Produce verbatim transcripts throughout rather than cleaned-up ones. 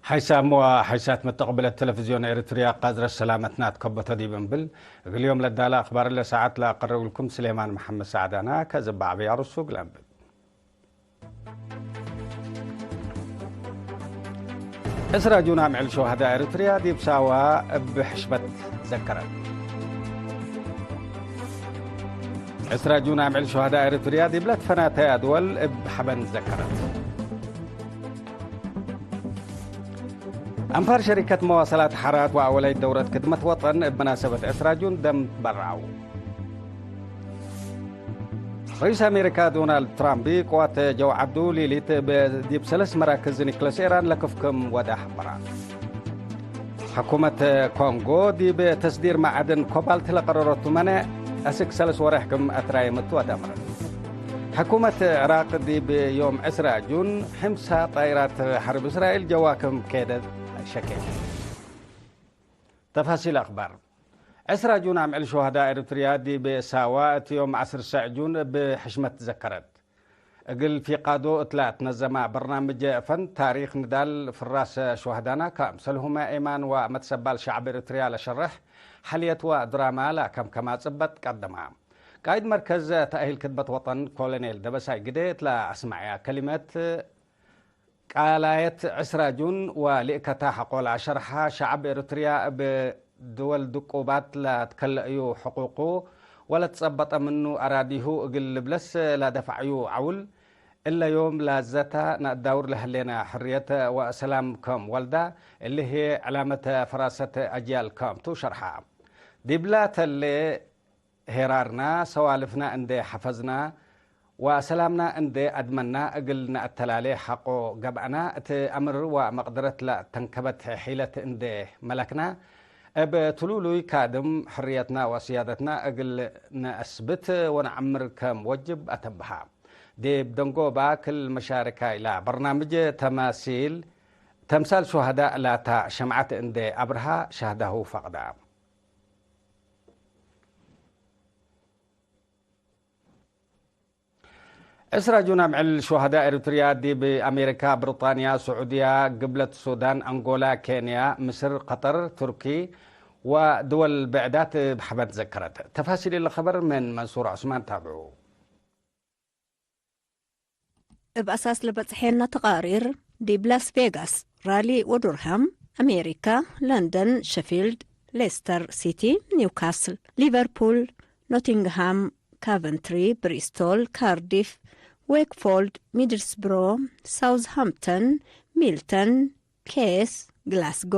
ሓይሳም ወሓይሳት መተቅብለት ተለፍዝዮን ኤረትርያ፣ ቃዝረት ሰላመትና ትከበቶ ዲብ እንብል፣ እግል ዮም ለዳለ አክባር ለሰዓት ለአቀርብልኩም ስሌማን መሐመድ ሰዕዳና። ከዝብ አዕበይ አርሱ እግል አንብብ። ዕስራ ጁን አምዕል ሹሀዳእ ኤረትርያ ዲብ ሳዋ እብ ሕሽመት ዘከረት። ዕስራ ጁን አምዕል ሹሀዳእ ኤረትርያ ዲብለ ትፈናተየ አድወል እብ ሐበን ዘከረት። አንፋር ሸሪከት መዋሰላት ሐራት ወአወላይት ደውረት ክድመት ወጠን እብ መናሰበት ዕስራ ጁን ደም በርዐው። ርኢስ አሜሪካ ዶናልድ ትራምፕ ቅዋት ጀው ዐዱ ሊሊት ብ-፣ ዲብ ሰለስ መራክዝ ኒክለስ ኤራን ለክፍ ክም ወደ ሐበራ። ሕኩመት ኮንጎ ዲብ ተስዲር መዓድን ኮባልት ለቀረረቱ መነ አስክ ሰለስ ወሬሕ ክም አትራየመቱ አዳምረት። ሕኩመት ዕራቅ ዲብ ዮም ዕስራ ጁን ሕምሳ ጣይራት ሐርብ እስራኤል ጀዋ ክም ኬደት ሸኬት። ተፋሲል አክባር። ዕስራ ጁን አምዕል ሹሀዳእ ኤረትርያ ዲብ ሳዋ እት ዮም ዐስር ሰዕ ጁን እብ ሕሽመት ትዘከረት። እግል ፊቃዶ እትለ ትነዘመ በርናምጅ ፈን ታሪክ ንዳል ፍራስ ሹሀዳና፣ ከምሰልሁመ ኤማን ወመትሰባል ሸዕብ ኤረትርያ ለሸርሕ ሐልየት ወድራማ ለከምከማ ጽበጥ ቀደማ። ቃይድ መርከዝ ተእሂል ክድመት ወጠን ኮሎኔል ደበሳይ ግዴ እትለ አስመዐያ ከሊመት፣ ቃላየት ዕስራ ጁን ወልእከታ ሐቆ ለአሸርሐ፣ ሸዐብ ኤረትርያ እብ ድወል ድቁባት ለትከለአዩ ሕቁቁ ወለትጸበጠ ምኑ አራዲሁ እግል ልብለስ ለደፈዐዩ ዐውል፣ እለ ዮም ላዘተ ነአዳውር ለህሌነ ሕርየት ወሰላም ከም ወልዳ፣ እሊ ህዬ ዕላመት ፈራሰት አጅያል ከም ቱ ሸርሐ። ዲብላ ተሌ ሄራርና፣ ሰዋልፍና እንዴ ሐፈዝና ወሰላምና እንዴ አድመና እግል ነአተላሌ ሐቆ ገብአና፣ እት አምር ወመቅደረት ለተንከበት ሒለት እንዴ መለክና፣ እብ ትሉሉይ ካድም ሕርየትና ወስያደትና እግል ነአስብት ወነዐምር ከም ወጅብ አተንብሃ። ዲብ ደንጎባ ክል መሻርካይ ለበርናምጅ ተማሲል፣ ተምሳል ሹሀዳእ ላታ ሸምዓት እንዴ አብርሃ ሸህዳሁ ፈቅዳ። ዕስራ ጁን አምዕል ሹሀዳእ ኤረትርያ ዲብ አሜሪካ፣ ብሪጣንያ፣ ስዑድያ፣ ግብለት ሱዳን፣ አንጎላ፣ ኬንያ፣ ምስር፣ ቀጠር፣ ቱርኪ ወድወል ብዕዳት እብ ሐበን ትዘከረት። ተፋሲል እሊ ኸበር ምን መንሱር ዑስማን ታብዑ። እብ አሳስ ለበጽሐነ ተቃሪር፣ ዲብ ላስ ቬጋስ፣ ራሊ ወዱርሃም፣ አሜሪካ፣ ለንደን፣ ሸፊልድ፣ ሌስተር ሲቲ፣ ኒውካስል፣ ሊቨርፑል፣ ኖቲንግሃም፣ ካቨንትሪ፣ ብሪስቶል፣ ካርዲፍ፣ ዌክፎልድ፣ ሚድልስብሮ፣ ሳውዝሃምፕተን፣ ሚልተን፣ ኬስ፣ ግላስጎ፣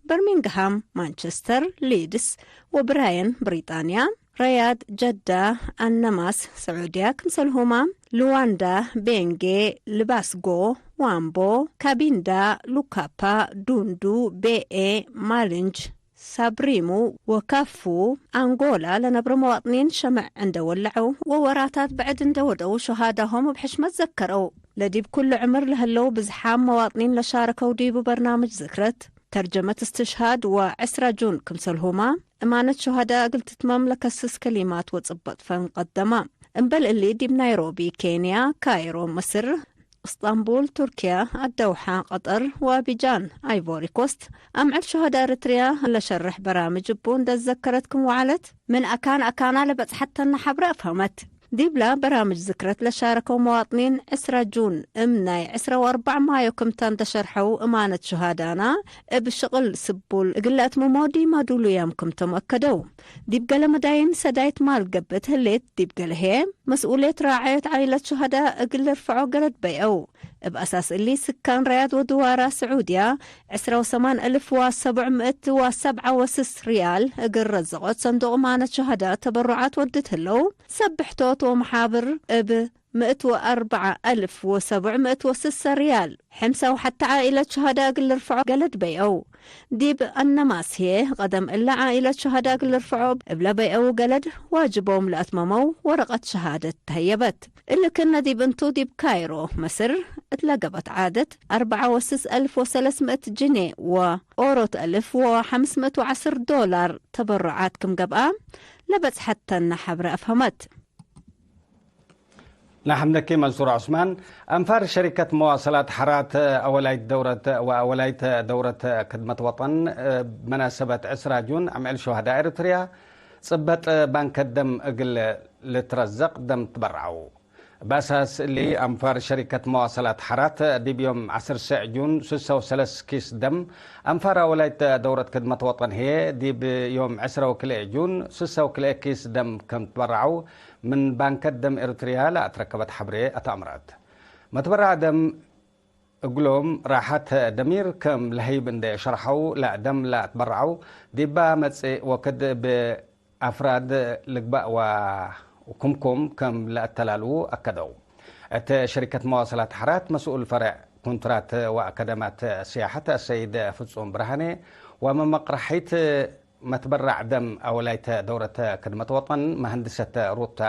በርሚንግሃም፣ ማንቸስተር፣ ሊድስ ወብራየን፣ ብሪጣንያ፣ ረያድ፣ ጀዳ፣ አነማስ፣ ስዑድያ፣ ክምሰልሁማ ልዋንዳ፣ ቤንጌ፣ ልባስጎ፣ ዋምቦ፣ ካቢንዳ፣ ሉካፓ፣ ዱንዱ፣ ቤኤ፣ ማልንጅ፣ ሳብሪሙ ወካፉ፣ አንጎላ ለነብሮ መዋጥኒን ሸምዕ እንደ ወለዐው ወወራታት ብዕድ እንደ ወደው ሸሃዳሆም እብ ሕሽመት ዘከረው። ለዲብ ኩሉ ዕምር ለህለው ብዝሓም መዋጥኒን ለሻረከው ዲቡ በርናምጅ ዝክረት፣ ተርጀመት እስትሽሃድ ወዕስራ ጁን ክምሰልሁማ፣ እማነት ሸሃዳ እግል ትትመም ለከስስ ከሊማት ወጽበጥ ፈን ቀደማ። እምበል እሊ፣ ዲብ ናይሮቢ፣ ኬንያ፣ ካይሮ፣ ምስር፣ እስጣንቡል፣ ቱርክያ፣ አደውሓ፣ ቀጠር፣ ወአቢጃን፣ አይቮሪ ኮስት፣ አምዕል ሸሃዳ ኤረትርያ ለሸርሕ በራምጅ እቡ እንደ ዘከረት ክም ወዐለት፣ ምን አካን አካና ለበጽሐት ተነ ሐብረ አፍሀመት። ዲብላ በራምጅ ዝክረት ለሻረከው መዋጥኒን፣ ዕስራ ጁን እም ናይ ዕስራ ወአርበዕ ማዮ ክምተ እንደ ሸርሐው፣ እማነት ሸሃዳና እብ ሽቅል ስቡል እግል ለአትምሞ ዲማ ዱሉያም ክምቶም አከደው። ዲብ ገሌ መዳይን ሰዳይት ማል ገብእት ህሌት፣ ዲብ ገሌ ህዬ መስኡልየት ራዐየት ዓኢለት ሸሃዳ እግል ልርፍዖ ገለድ በይዐው። እብ አሳስ እሊ፣ ስካን ርያድ ወድዋራ ስዑድያ፣ ዕስራ ወሰማን እልፍ ወሰቡዕ ምእት ወሰብዓ ወስስ ርያል እግል ረዘቆት ሰንዱቅ እማነት ሸሃዳ ተበሩዓት ወድት ህለው፣ ሰብሕቶት ወመሓብር እብ ምእት ወአርበዓ እልፍ ወሰቡዕ ምእት ወስሰ ርያል፣ ሕምሳ ወሐተ ዓኢለት ሸሃዳ እግል ልርፍዖ ገለድ በይዐው። ዲብ አነማስ ህዬ፣ ቀደም እለ ዓኢለት ሸሃዳ እግል ልርፍዖ እብለ በይዐው ገለድ ዋጅቦም ለአትመመው ወረቀት ሸሃደት ተህየበት። እሊ ክእነ ዲብ እንቱ፣ ዲብ ካይሮ፣ መስር፣ እትለ ገብአት ዓደት፣ አርበዓ ወስስ እልፍ ወሰለስ ምእት ጅኔ ወኦሮት እልፍ ወሐምስ ምእት ወዐስር ዶላር ተበሩዓት ክም ገብአ፣ ለበጽሐት ተነ ሐብረ አፍሀመት። ነሐምደኪ መንሱር ዑስማን። አንፋር ሸሪከት መዋሰላት ሐራት አወላይት ደውረት ወአወላይት ደውረት ክድመት ወጠን እብ መናሰበት ዕስራ ጁን ዕምዕል ሹሀዳእ ኤረትርያ ጽበጥ ባንከ ደም እግል ልትረዘቅ ደም ትበረዐው። በአሳስ እሊ፣ አንፋር ሸሪከት መዋሰላት ሐራት ዲብ ዮም ዐስር ሰዕ ጁን ስሰ ወሰለስ ኪስ ደም፣ አንፋር አወላይት ደውረት ክድመት ወጠን ህዬ፣ ዲብ ዮም ዕስራ ወክልኤ ጁን ስሰ ወክልኤ ኪስ ደም ከም ትበረዐው፣ ምን ባንከ ደም ኤረትርያ ለአትረከበት ሐብሬ አትአምረት። መትበረዕ ደም እግሎም ራሐት ደሚር ከም ለህይብ እንዴ ሸርሐው፣ ለደም ለአትበረዐው ዲባ መጽእ ወክድ እብ አፍራድ ልግባእ ወክምኩም ከም ለአተላልዉ አከደው። እት ሸሪከት መዋሰላት ሐራት መስኡል ፈሬዕ ኩንትራት ወአከደማት ስያሐት አሰይድ ፍጹም ብርሃኔ ወመመቅረሒት መትበራዕ ደም አወላይተ ደውረተ ክድመት ወጠን መሀንድሰት ሩታ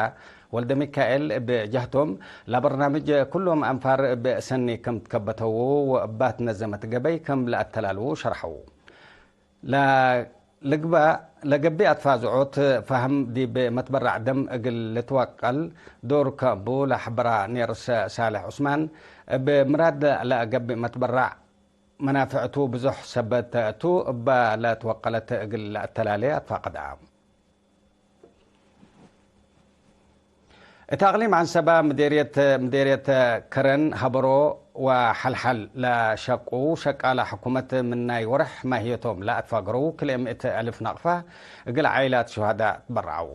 ወልደሚካኤል እብ ጀህቶም፣ ለበርናምጅ ኩሎም አንፋር እብ ሰኒ ክም ትከበተዉ ወእባት ነዘመት ገበይ ክም ለአተላልዉ ሸርሐዉ። ለልግባእ ለገብእ አትፋዝዖት ፋህም ዲብ መትበራዕ ደም እግል ልትወቀል ዶር ከእቡ ለሐበራ ኔርስ ሳልሕ ዑስማን፣ እብ ምራድ ለገብእ መትበራዕ መናፍዕቱ ብዙሕ ሰበት ቱ፣ እበ ለትወቀለት እግል ለአተላሌ አትፋቀዳ። እት አቅሊም ዐንሰበ ምዴርየት፣ ምዴርየት ከረን ሀበሮ ወሐልሐል ለሸቁ ሸቃለ ሕኩመት ምን ናይ ወርሕ ማህየቶም ለአትፋገረው ክልኤ ምእት አልፍ ናቅፋ እግል ዓኢላት ሹሀዳእ ትበረዐው።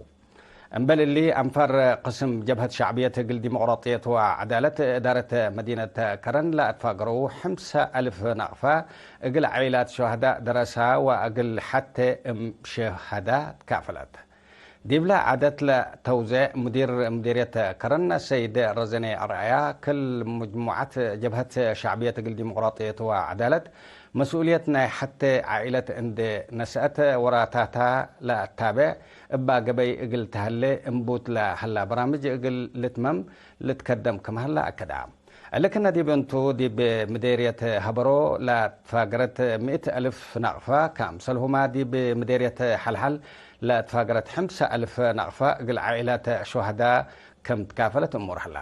እምበል እሊ፣ አንፋር ቅስም ጀብሀት ሸዕብየት እግል ዲሞቅራጥየት ወዐዳለት እዳረት መዲነት ከረን ለአትፋገረው ሐምሰ አልፍ ናቅፋ እግል ዓኢላት ሹሀዳእ ደረሳ ወእግል ሐቴ እም ሸሀዳ ትካፈለት። ዲብለ ዓደት ለተውዜዕ ሙዲር ሙዲርየት ከረን ሰይድ ረዘኔ አርአያ፣ ክል መጅሙዐት ጀብሀት ሸዕብየት እግል ዲሞቅራጥየት ወዐዳለት መስኡልየት ናይ ሐቴ ዓኢለት እንዴ ነስአት ወራታታ ለአታቤዕ እባ ገበይ እግል ተሀሌ እምቡት ለሀላ በራምጅ እግል ልትመም ልትከደም ክም ሀላ አከዳ። እሊ ክነ ዲብ እንቱ፣ ዲብ ምዴርየት ሀበሮ ለትፋገረት ምእት አልፍ ናቅፋ፣ ከምሰልሁማ ዲብ ምዴርየት ሐልሐል ለትፋገረት ሐምሰ አልፍ ናቅፋ እግል ዓኢላት ሹሀዳ ከም ትካፈለት እሙር ሀላ።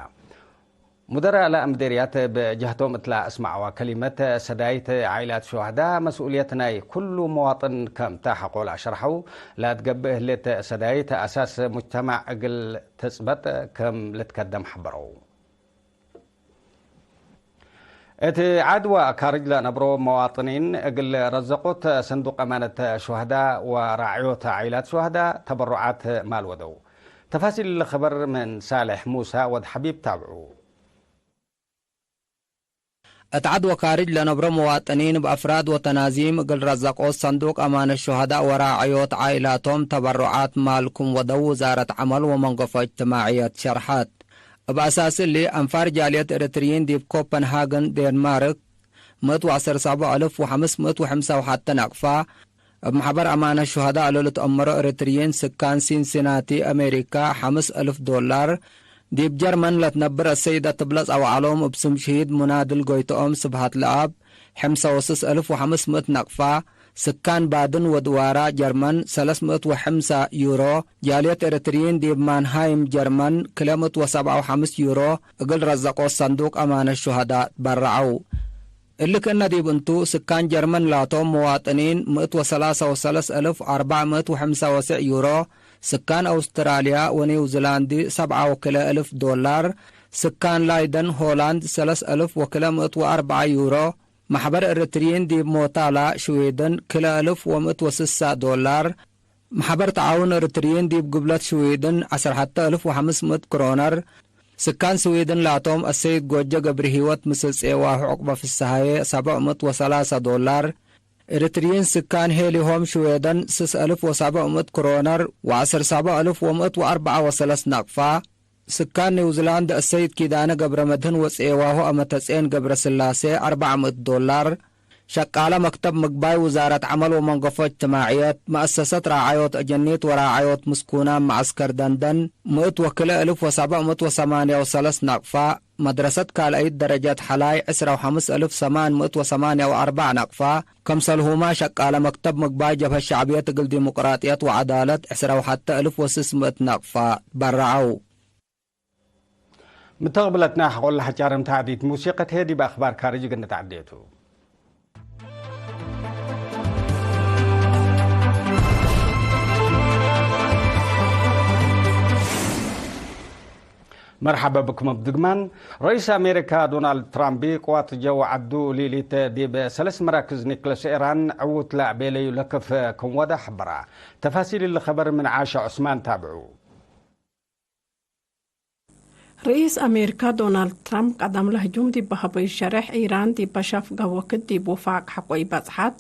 ሙደራእ ለአምዴርያት እብ ጀህቶም እት ለአስመዐዋ ከሊመት፣ ሰዳይት ዓኢላት ሹሀዳ መስኡልየት ናይ ኩሉ መዋጥን ከም ተ ሐቆ ለአሸርሐው፣ ለአትገብእ ህሌት ሰዳይት አሳስ ሙጅተማዕ እግል ትጽበጥ ከም ልትከደም ሐበረው። እት ዐድ ወካርጅ ለነብሮ መዋጥኒን እግል ረዘቆት ሰንዱቅ አማነት ሹሀዳ ወራዕዮት ዓኢላት ሹሀዳ ተበሩዓት ማል ወደው። ተፋሲል ለኸበር ምን ሳልሕ ሙሳ ወድ ሐቢብ ታብዑ። እት ዐድ ወካርጅ ለነብሮ መዋጥኒን እብ አፍራድ ወተናዚም እግል ረዘቆት ሰንዱቅ አማነት ሹሀዳእ ወራዕዮት ዓኢላቶም ተበሩዓት ማል ክም ወደው ውዛረት ዐመል ወመንገፎ እጅትማዕየት ሸርሐት። እብ አሳስ እሊ፣ አንፋር ጃልየት ኤረትርዪን ዲብ ኮፐንሃገን ዴንማርክ፣ ምእት ወዐሰር ሰብዕ አልፍ ወሐምስ ምእት ወሐምሳ ወሐተ ናቅፋ፣ እብ መሕበር አማነት ሹሀዳእ ለልትአመሮ ኤረትርዪን ስካን ሲንሲናቲ አሜሪካ፣ ሐምስ አልፍ ዶላር፣ ዲብ ጀርመን ለትነብር አሰይደ ትብለጽ አውዓሎም እብ ስም ሽሂድ ሙናድል ጎይትኦም ስብሐት ለአብ፣ ሕምሰ ወስስ አልፍ ወሐምስ ምእት ናቅፋ፣ ስካን ባድን ወድዋራ ጀርመን፣ ሰለስ ምእት ወሐምሳ ዩሮ፣ ጃልየት ኤረትርዪን ዲብ ማንሃይም ጀርመን፣ ክልኤ ምእት ወሰብዓ ወሐምስ ዩሮ እግል ረዘቆት ሰንዱቅ አማነት ሹሀዳእ ትበረዐው። እሊ ክእነ ዲብ እንቱ፣ ስካን ጀርመን ላቶም መዋጥኒን ምእት ወሰላሳ ወሰለስ አልፍ አርበዕ ምእት ወሐምሳ ወስዕ ዩሮ፣ ስካን አውስትራልያ ወኒውዚላንድ ሰብዓ ወክልኤ አልፍ ዶላር፣ ስካን ላይደን ሆላንድ ሰለስ አልፍ ወክልኤ ምእት ወአርበዓ ዩሮ፣ መሕበር ኤረትርዪን ዲብ ሞታላ ሽዌደን ክልኤ አልፍ ወምእት ወስሳ ዶላር፣ መሕበር ተዓውን ኤረትርዪን ዲብ ግብለት ሽዌድን ዐስር ሐተ አልፍ ወሐምስ ምእት ክሮነር፣ ስካን ስዊድን ላቶም አሰይድ ጎጀ ገብረሂወት ምስል ጼዋሁ ዑቅበ ፍሰሃየ ሰብዕ ምእት ወሰላሳ ዶላር፣ ኤረትርዪን ስካን ሄሊሆም ሽዌደን ስስ አልፍ ወሰብዕ ምእት ክሮነር ወዐስር ሰብዕ አልፍ ወምእት ወአርበዓ ወሰለስ ናቅፋ፣ ስካን ኒውዚላንድ አሰይድ ኪዳነ ገብረመድህን ወጼዋሁ አመተጼን ገብረስላሴ አርበዕ ምእት ዶላር፣ ሸቃለ መክተብ ምግባይ ውዛረት ዐመል ወመንገፎ እጅትማዕየት፣ መአሰሰት ራዓዮት አጀኒት ወራዓዮት ምስኩናን መዐስከር ደንደን፣ ምእት ወክልኤ እልፍ ወሰብዕ ምእት ወሰማንያ ወሰለስ ናቅፋ፣ መድረሰት ካልአይት ደረጀት ሐላይ፣ ዕስራ ወሐምስ እልፍ ሰማን ምእት ወሰማንያ ወአርበዕ ናቅፋ፣ ከምሰልሁማ ሸቃለ መክተብ ምግባይ ጀብሀት ሸዕብየት እግል ዲሙቅራጥየት ወዐዳለት፣ ዕስራ ወሐተ እልፍ ወስስ ምእት ናቅፋ በረዐው። ምተቅብለትና ሐቆለ ሐጫርም ተዕዲት ሙሲቀት ህዬ ዲብ አክባር ካርጅ እግል ንትዐዴ ቱ። መርሐበ ብኩም እብ ድግማን። ረኢስ አሜሪካ ዶናልድ ትራምፕ ቅዋት ጀው ዐዱ ሊሊት ዲብ ሰለስ መራክዝ ኒክለስ ኢራን ዕዉት ለአቤለዩ ለክፍ ክም ወደ ሐበራ። ተፋሲል እሊ ኸበር ምን ዓሻ ዑስማን ታብዑ። ርኢስ አሜሪካ ዶናልድ ትራምፕ ቀደም ለህጁም ዲብ ሀበዩ ሸሬሕ፣ ኢራን ዲብ በሻፍገ ወክድ ዲብ ውፋቅ ሐቆ ኢበጽሐት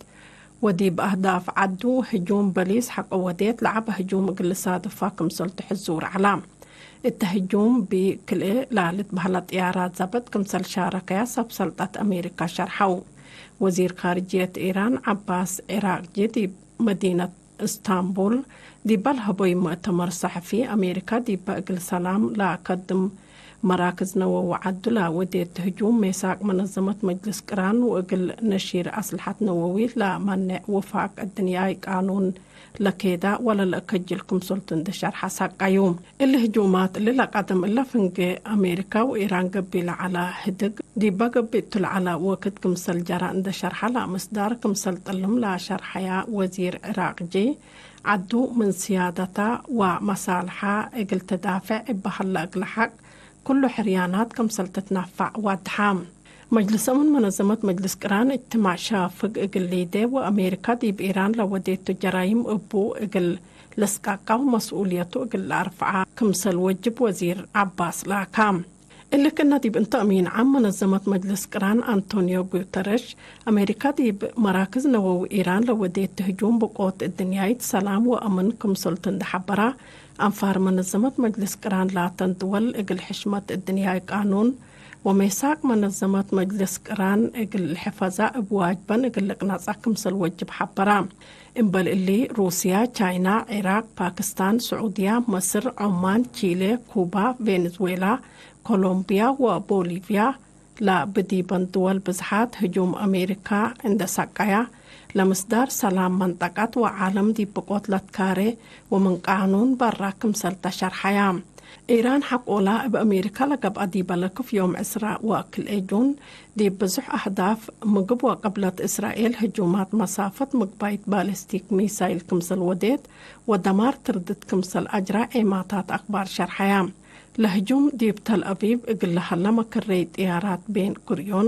ወዲብ አህዳፍ ዐዱ ህጁም በሊስ ሐቆ ወዴት ለዐበ ህጁም እግል ልሳድፋ ክምሰልቱ ሕዙር ዐላ። እተ ህጁም ቢ ክልኤ ላልትበህለ ጥያራት ዘብጥ ክምሰል ሻረከያ ሰብ ሰልጠት አሜሪካ ሸርሐው። ወዚር ካርጅየት ኢራን ዐባስ ዒራቅጂ ዲብ መዲነት እስታንቡል ዲበ ለሀበዩ መእተመር ሰሐፊ፣ አሜሪካ ዲበ እግል ሰላም ለአከድም መራክዝ ነወዊ ዐዱ ለወዴት ህጁም፣ ሜሳቅ መነዘመት መጅልስ ቅራን ወእግል ነሺር አስልሐት ነወዊ ለመኔዕ ውፋቅ እድንያይ ቃኑን ለኬዳ ወለለአከጅል ክምሰልቱ እንዴ ሸርሐ ሰቀዩ። እሊ ህጁማት እሊ ለቀደም እለ ፍንጌ አሜሪካ ወኢራን ገብእ ለዐለ ህድግ፣ ዲበ ገብእ እቱ ለዐለ ወክድ ክምሰል ጀረ እንዴ ሸርሐ ለምስዳር ክምሰል ጥልም ለሸርሐያ ወዚር ዒራቅጂ፣ ዐዱ ምን ስያደታ ወመሳልሐ እግል ትዳፍዕ እበ ሀለ እግለ ሐቅ ክሉ ሕርያናት ክምሰል ትትናፋዕ ዋድሐ። መጅልስ አምን መነዘመት መጅልስ ቅራን እጅትማዕ ሻፍግ እግል ሊዴ ወአሜሪካ ዲብ ኢራን ለወዴቱ ጀራይም እቡ እግል ልስቃቃው መስኡልየቱ እግል ለአርፍዓ ክምሰል ወጅብ ወዚር ዐባስ ለአካ። እሊ ክእነ ዲብ እንተ አሚን ዓም መነዘመት መጅልስ ቅራን አንቶኒዮ ጉተረሽ፣ አሜሪካ ዲብ መራክዝ ነወዊ ኢራን ለወዴቱ ህጁም ብቆት እድንያይት ሰላም ወአምን ክምሰልቱ እንዴ ሐበራ፣ አንፋር መነዘመት መጅልስ ቅራን ላተን ድወል እግል ሕሽመት እድንያይ ቃኑን ወሜሳቅ መነዘመት መጅልስ ቅራን እግል ልሕፈዛ እብ ዋጅበን እግል ልቅነጸ ክምሰል ወጅብ ሐበራ። እምበል እሊ፣ ሩስያ፣ ቻይና፣ ዒራቅ፣ ፓክስታን፣ ስዑድያ፣ መስር፣ ዖማን፣ ቺሌ፣ ኩባ፣ ቬንዝዌላ፣ ኮሎምብያ ወቦሊቭያ ለብዲበን ድወል ብዝሓት ህጁም አሜሪካ እንዴ ሰቀያ፣ ለምስዳር ሰላም መንጠቀት ወዓለም ዲብ ብቆት ለትካሬ ወምን ቃኑን በራ ክምሰል ተሸርሐያ። ኢራን ሐቆላ እብ አሜሪካ ለገብአ ዲበ ለክፍ ዮም ዕስራ ወክልኤ ጁን፣ ዲብ ብዙሕ አህዳፍ ምግብ ወቅብለት እስራኤል ህጁማት መሳፈት ምግባይት ባሊስቲክ ሚሳይል ክምሰል ወዴት ወደማር ትርድት ክምሰል አጅራ ዔማታት አክባር ሸርሐያ። ለህጁም ዲብ ተልአቪቭ እግል ለሀለ መክረይ ጥያራት ቤን ጉርዮን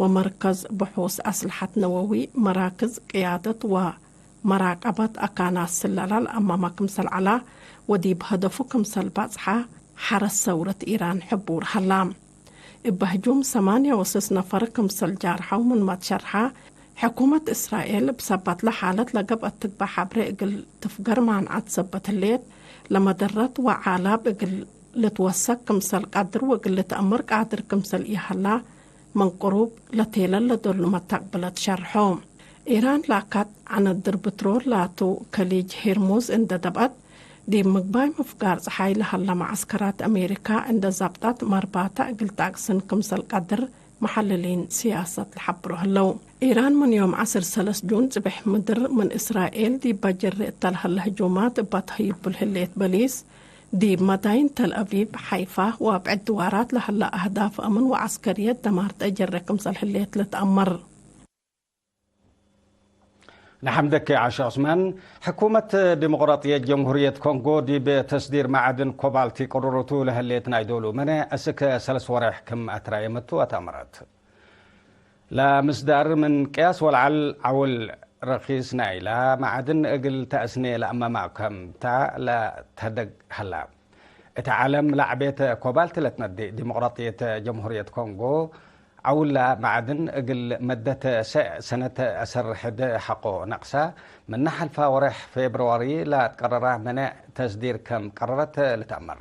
ወመርከዝ ብሑስ አስልሐት ነወዊ፣ መራክዝ ቅያደት ወ መራቀበት አካናት ስለላ ለአማመ ክምሰል ዐላ ወዲብ ሀደፉ ክምሰል በጽሐ ሐረስ ሰውረት ኢራን ሕቡር ሀላ። እበ ህጁም ሰማንያ ወስስ ነፈር ክምሰል ጃርሐው ምንመ ትሸርሐ፣ ሕኩመት እስራኤል እብ ሰበትለ ሓለት ለገብአት ትግበእ ሐብሬ እግል ትፍገር ማንዐት ሰበት ህሌት፣ ለመደረት ወዓላብ እግል ልትወሰክ ክምሰል ቀድር ወእግል ልትአምር ቃድር ክምሰል ኢሀላ፣ ምን ቅሩብ ለቴለል ለዶል መተቅብለት ሸርሖ። ኢራን ለአካት ዐነድር ብትሮል ላቱ ከሊጅ ሄርሙዝ እንደ ደብአት፣ ዲብ ምግባይ ምፍጋር ጸሓይ ለሀለ መዐስከራት አሜሪካ እንደ ዛብጣት መርባተ እግል ተአቅስን ክምሰል ቀድር መሐልሊን ስያሰት ለሐብሮ ህለው። ኢራን ምን ዮም ዐስር ሰለስ ጁን ጽብሕ ምድር ምን እስራኤል ዲበ ጀሬ እተ ለሀለ ህጁማት እበ ተህዩቡ ለህሌት በሊስ፣ ዲብ መዳይን ተል አቪቭ፣ ሐይፋ ወአብዕድ ድዋራት ለሀለ አህዳፍ አምን ወዐስከርየት ደማር ተአጀሬ ክምሰል ህሌት ልትአመር። ነሐምደክ ዓሻ ዑስማን። ሕኩመት ዲሞቅራጥየት ጀምሁርየት ኮንጎ ዲብ ተስዲር መዓድን ኮባልቲ ቅሩሩቱ ለህሌት ናይ ዶሉ መነ እስክ ሰለስ ወሬሕ ክም አትራየመቱ አትአመረት። ለምስዳር ምን ቅያስ ወለዐል ዐውል ረኪስ ናይላ መዓድን እግል ተአስኔ ለአመ ማእከምታ ለተደግ ሀላ። እት ዓለም ለዐቤት ኮባልት ለትነዴ ዲሞቅራጥየት ጀምሁርየት ኮንጎ፣ ዐውላ መዓድን እግል መደት ሰዕ ሰነት አሰር ሕድ ሐቆ ነቅሳ፣ ምነ ሐልፋ ወሬሕ ፌብርዋሪ ለአትቀረራ መኔዕ ተስዲር ከም ቀረረት ልትአመር።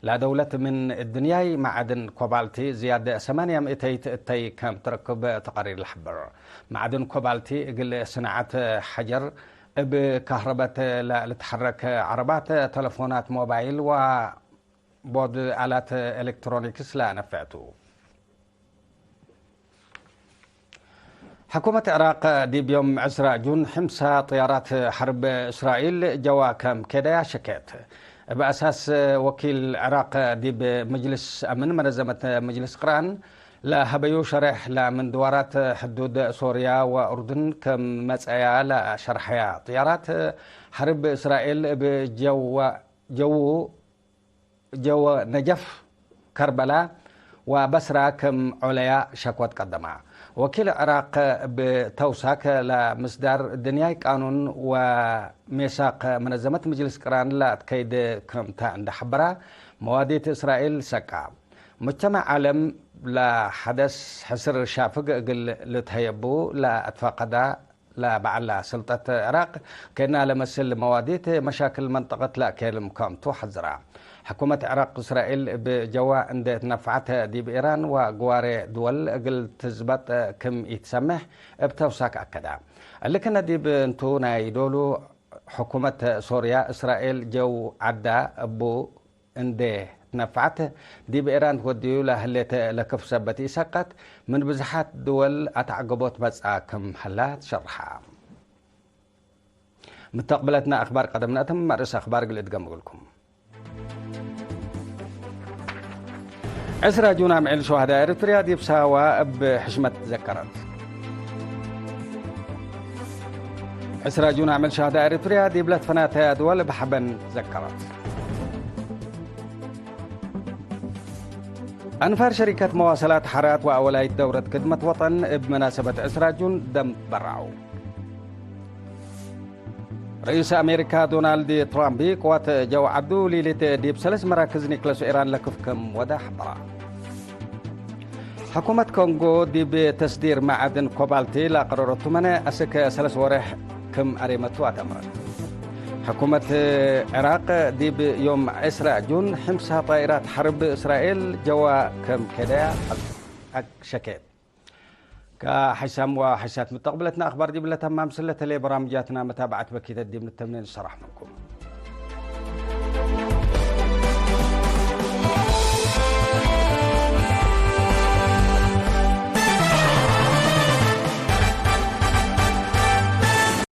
ለደውለት ምን እድንያይ መዓድን ኮባልቲ ዝያድ ሰማንያ ምእተይት እተይ ከም ትረክብ ተቃሪር ለሐብር። መዓድን ኮባልቲ እግል ስናዐት ሐጀር፣ እብ ካህረበት ለልትሐረክ ዐረባት፣ ተለፎናት ሞባይል ወቦድ አላት ኤሌክትሮኒክስ ለነፍዕ ቱ። ሕኩመት ዕራቅ ዲብ ዮም ዕስራ ጁን፣ ሕምሳ ጥያራት ሐርብ እስራኤል ጀዋ ከም ኬደያ ሸኬት። እብ አሳስ ወኪል ዕራቅ ዲብ መጅልስ አምን መነዘመት መጅልስ ቅራን ለሀበዩ ሸሬሕ፣ ለምን ድዋራት ሕዱድ ሶርያ ወኡርዱን ክም መጽአያ ለሸርሐያ ጥያራት ሐርብ እስራኤል እብ ጀወ-፣ ጀዉ ጀወ ነጀፍ፣ ከርበላ ወበስራ ክም ዖለያ ሸክወት ቀደማ። ወኪል ዕራቅ እብ ተውሳክ ለምስዳር ድንያይ ቃኑን ወሜሳቅ መነዘመት ምጅልስ ቅራን ለአትከይድ ክምተ እንደ ሐበራ፣ መዋዲት እስራኤል ሰቃ። ሙጅተመዕ ዓለም ለሐደስ ሕስር ሻፍግ እግል ልትሀየቡ ለአትፋቀዳ ለበዐላ ስልጠት ዕራቅ፣ ከእና ለመስል መዋዲት መሻክል መንጠቀት ለአኬልም ከምቱ ሐዝራ። ሕኩመት ዕራቅ እስራኤል እብ ጀዋ እንዴ ትነፈዐት ዲብ ኢራን ወግዋሬ ድወል እግል ትዝበጥ ክም ኢትሰምሕ እብ ተውሳክ አከዳ። እሊ ክነ ዲብ እንቱ ናይ ዶሉ ሕኩመት ሶርያ እስራኤል ጀው ዐዳ እቡ እንዴ ትነፈዐት፣ ዲብ ኤራን ትወድዩ ለህሌት ለክፍ ሰበት ኢሰቀት፣ ምን ብዝሓት ድወል አትዐገቦት መጽአ ክም ሀላ ትሸርሐ። ምተቅብለትና አክባር ቀደም ነአትም፣ መርእስ አክባር እግል እድገም እግልኩም። ዕስራ ጁን አምዕል ሹሀዳ ኤሪትርያ ዲብ ሳዋ እብ ሕሽመት ዘከረት። ዕስራ ጁን አምዕል ሹሀዳ ኤሪትርያ ዲብ ለትፈናተያ ድወል እብ ሐበን ዘከረት። አንፋር ሸሪከት መዋሰላት ሐራት ወአወላይት ደውረት ክድመት ወጠን እብ መናሰበት ዕስራ ጁን ደም በራው። ረኢስ አሜሪካ ዶናልድ ትራምፕ ቅዋት ጀው ዐዱ ሊሊት ዲብ ሰለስ መራክዝ ኒክለስ ኢራን ለክፍ ክም ወደ ሐበራ። ሕኩመት ኮንጎ ዲብ ተስዲር መዓድን ኮባልት ለአቀረረቱ መነ አስክ ሰለስ ወሬሕ ክም አሬመቱ አተምረት። ሕኩመት ዕራቅ ዲብ ዮም ዕስራ ጁን ሕምሳ ጣይራት ሐርብ እስራኤል ጀዋ ክም ከደያ አሸኬት። ከሐይሳም ወሐይሳት ምተቅብለትና አክባር ዲብለ ተማም ስለተሌ በራምጃትና መታብዐት በኪተት ዲብ ንተምኔ ንሰራሕ ምንኩም።